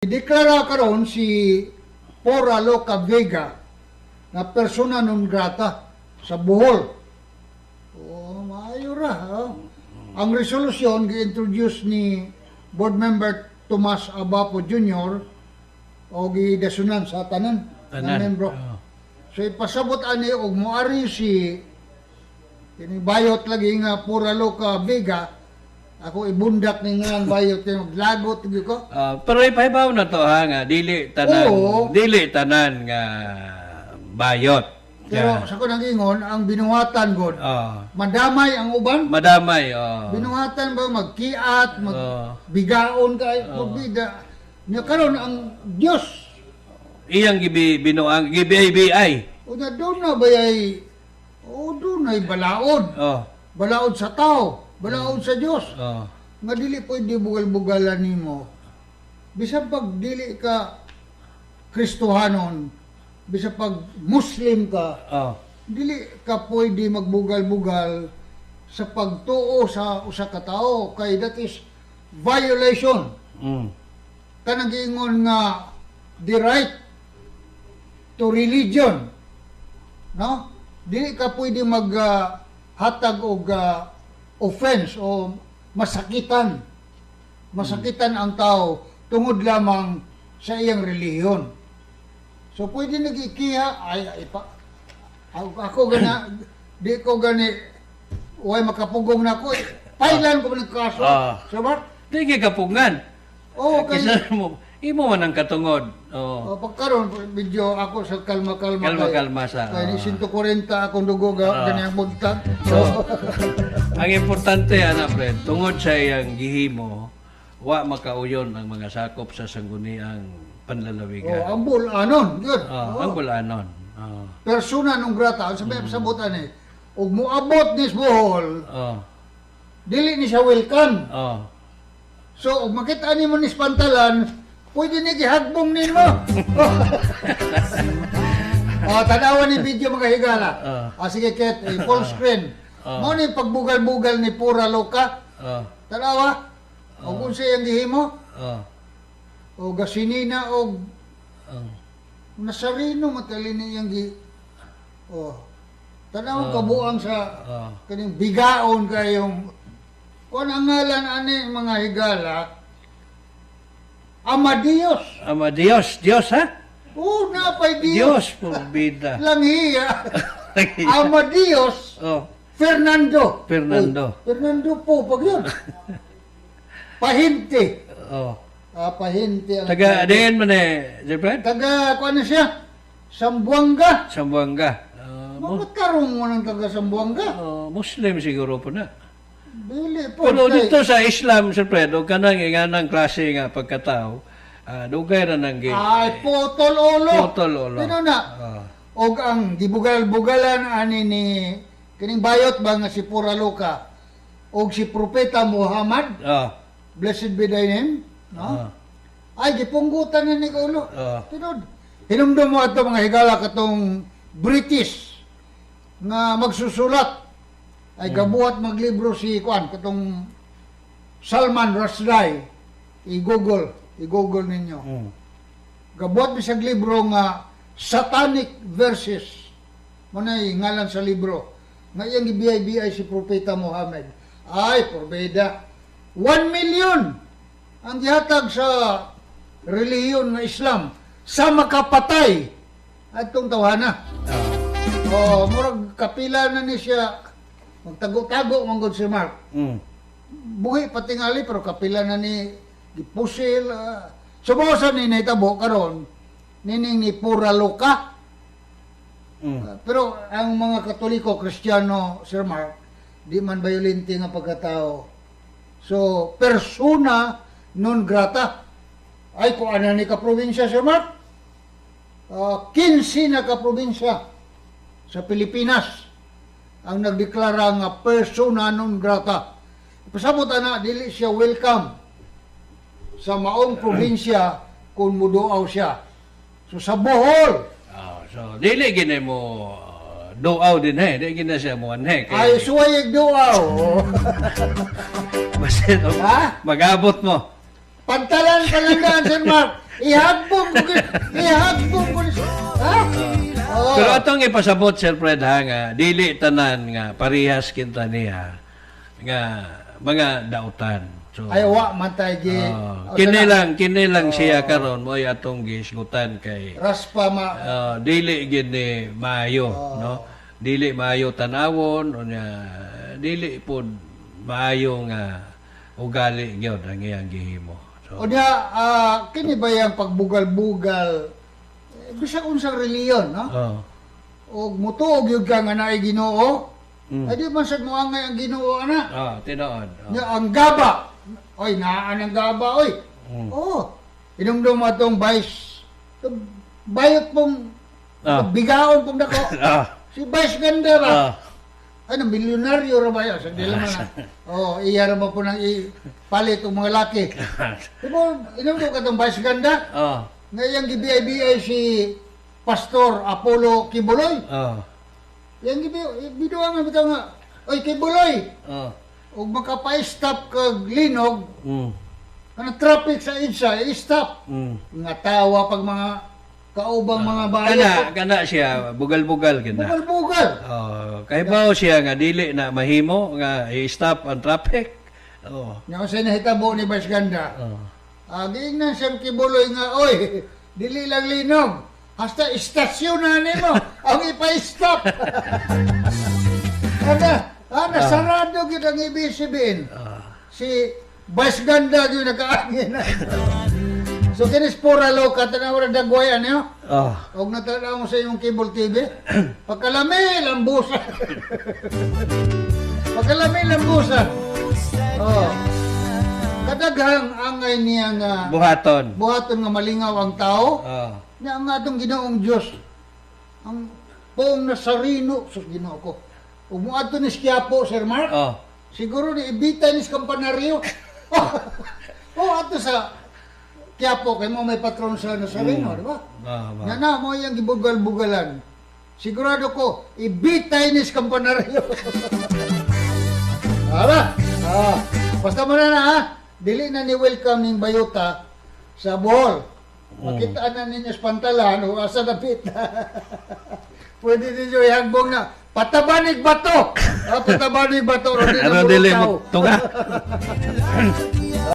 Deklara karon si Pora Loca Vega na persona non grata sa Bohol. Oh, maayo ra. Oh. Ang resolusyon gi-introduce ni board member Tomas Abapo Jr. o gidasunan sa tanan na Tanan. membro. So ipasabot ani og moari si kini bayot lagi nga Pura Loca Vega, ako ibundak ni nga ang bayot kay maglagot gyud ko. Ah, pero ipahibaw na to ha nga dili tanan dili tanan nga bayot. Pero sa ko ingon ang binuhatan god. Madamay ang uban. Madamay, oh. Binuhatan ba magkiat, magbigaon kay magbida. Nya karon ang Dios Iyang gibi binuang gibi BI. unya doon na bayay o doon ay balaod. Balaod sa tao, balaod sa Dios. Nga dili pwede bugal-bugalan nimo. Bisan pag dili ka Kristohanon, bisan pag Muslim ka, dili ka pwede magbugal-bugal sa pagtuo sa usa ka tawo kay that is violation. Kanang giingon nga the right to religion, no? Dili ka pwede mag hatag og offense o masakitan ang tao tungod lamang sa iyang relihiyon. So pwede nagikiha ay, ay pa, ako gana di ko gani way makapugong na ko, pailan ko man ang kaso. Sir Bart? Di kay kapungan. Oh, kay Kisa mo imo man ang katungod. Oh. Oh, pagkaron medyo ako sa kalma-kalma. Kalma-kalma sa- Kay 140 akong dugo ga ganyang buntag. So, ang importante ana Fred, tungod sa iyang gihimo, wa makauyon ang mga sakop sa sangguniang panlalawigan. Oh, ang bulanon, yun. Oh, ang bulanon. Oh. Persona non grata, ang sabi sabutan eh. Ug moabot ni sa Bohol, dili ni siya welcome. So, ug makita nimo ni sa pantalan, pwede ni gihagbong nimo. Oh, tanawan ni video, mga higala. Ah, sige Ket, full screen. Mao ni pagbugal-bugal ni Pura Loca. Tanawa. Og unsa iyang gihimo? O gasinina og Nazareno matali ni iyang gi. Oh. Tanaw kabuang sa kaning bigaon kayong kon ang ngalan ani, mga higala, Amadeus. Ama Dios, Dios ha? Oh, napay Dios. Dios porbida. Langhiya. Amadeus Fernando. Fernando. Uy, Fernando po pag yun. Pahinte. Ah, pahinte ang Taga diin man eh, Sir Fred? Taga kuan na siya? Sambuanga. Sambuanga. Bakit karong mo ng taga Sambuanga? Oh, Muslim siguro po na. Dili po. Pero dito sa Islam, Sir Fred, o kanang inganang klase nga pagkatao, dugay ra nang gi. Ay, putol ulo. Putol ulo. Tino na. Og ang gibugal-bugalan ani ni kining bayot ba nga si Pura Luka og si Propeta Muhammad, blessed be thy name, no? Ay gipunggutan na ni ulo. Tinod. Hinumdum mo ato, mga higala, katong British nga magsusulat ay gabuhat maglibro si kuan katong Salman Rushdie. I-Google ninyo. Gabuhat bisag libro nga Satanic Verses. Mo na ngalan sa libro. Nga iyang gibiyay-biyay si Propeta Muhammad. Ay, porbeda. 1 million ang gihatag sa relihiyon nga Islam sa makapatay atong tawhana. Oh, murag kapila na ni siya magtago-tago manggod si Mark. Buhi patingali pero kapila na ni gipusil. Sumusa ni nahitabo karon nining ni Pura Loca. Pero ang mga Katoliko, Kristiyano, Sir Mark, di man violente nga pagkatao. So, persona non grata. Ay, kung ano ni ka probinsya, Sir Mark? 15 na ka probinsya sa Pilipinas ang nagdeklara nga persona non grata. Pasabot ana, dili siya welcome sa maong probinsya kung muduaw siya. So sa Bohol, Ah, so dili gini mo duaw din he, dili gini siya mo anhe kay Ay suwayag duaw. Basin Ha? mag-abot mo. Pantalan palandaan, Sir Mark. Ihagbong ko ihagbong ko ni. Ha? Oh. Pero atong ipasabot, Sir Fred, ha, nga dili tanan nga parihas kinta niya nga mga dautan. So, Ay, wa man tay gi. oh, kini lang siya karon mo'y atong gihisgutan kay Raspa ma. Dili gid ni maayo, no? Dili maayo tanawon unya dili pud maayo nga ugali gyud ang iyang gihimo. So, O niya, kini ba yung pagbugal-bugal, eh, bisag unsang reliyon, no? Oh. Og mutuog gyud ka nga naay Ginoo, ay di man sad moangay ang Ginoo ana. Ah, tinuod. Oh. Nya ang gaba. Oy, naan ang gaba, oy. Oo. Inumdum atong vice. Bayot pong bigaon pong dako. Si Vice Ganda ba? Ano, milyonaryo ra ba yan? Sa di naman na. Oh, iya ra ba po nang ipalit ang mga laki. Diba, inumdum ka tong Vice Ganda? Nga iyang gi-BI-BI si Pastor Apollo Quiboloy. Yang gibi biduha nga bitaw nga, "Oy Quiboloy, ug makapa-stop kag linog, ano traffic sa EDSA, i-stop." Nga tawa pag mga kaubang mga bayo. Kana kana siya bugal-bugal gid na. Bugal-bugal. Oh, kay bao siya nga dili na mahimo nga i-stop ang traffic. Oh. Nga sa nahitabo ni Vice Ganda. Giingnan siyang Quiboloy nga, "Oy, dili lang linog. Hasta istasyon na nimo ang ipa-stop." Ana, ana sarado gyud ang ABS-CBN. Si Vice Ganda gyud nakaangin. So kinis pura loka, tanaw ra dagwayan niyo. Og natanaw mo sa imong cable TV. Pagkalami lambusa. Pagkalami lambusa. Oh. Kadaghang angay niya nga Buhaton. Buhaton nga malingaw ang tao. Na ang atong Ginoong Dios ang poong Nazareno, sus, Ginoo ko. Ug moadto ni Quiapo, Sir Mark. Siguro ni ibita ni sa kampanaryo. Oh, ato sa Quiapo kay mo may patron sa Nazareno, di ba? Ah, ba. Nga na mo yung gibugal-bugalan. Sigurado ko, ibitay ni sa kampanaryo. Ara. Basta mo na na ha. Dili na ni welcome ning Bayota sa Bohol. Makita na ninyo sa pantalan o asa dapit. Pwede ninyo ihagbong na patabanig bato. Patabanig bato. Ro, di na Ano dili tao. mo tunga.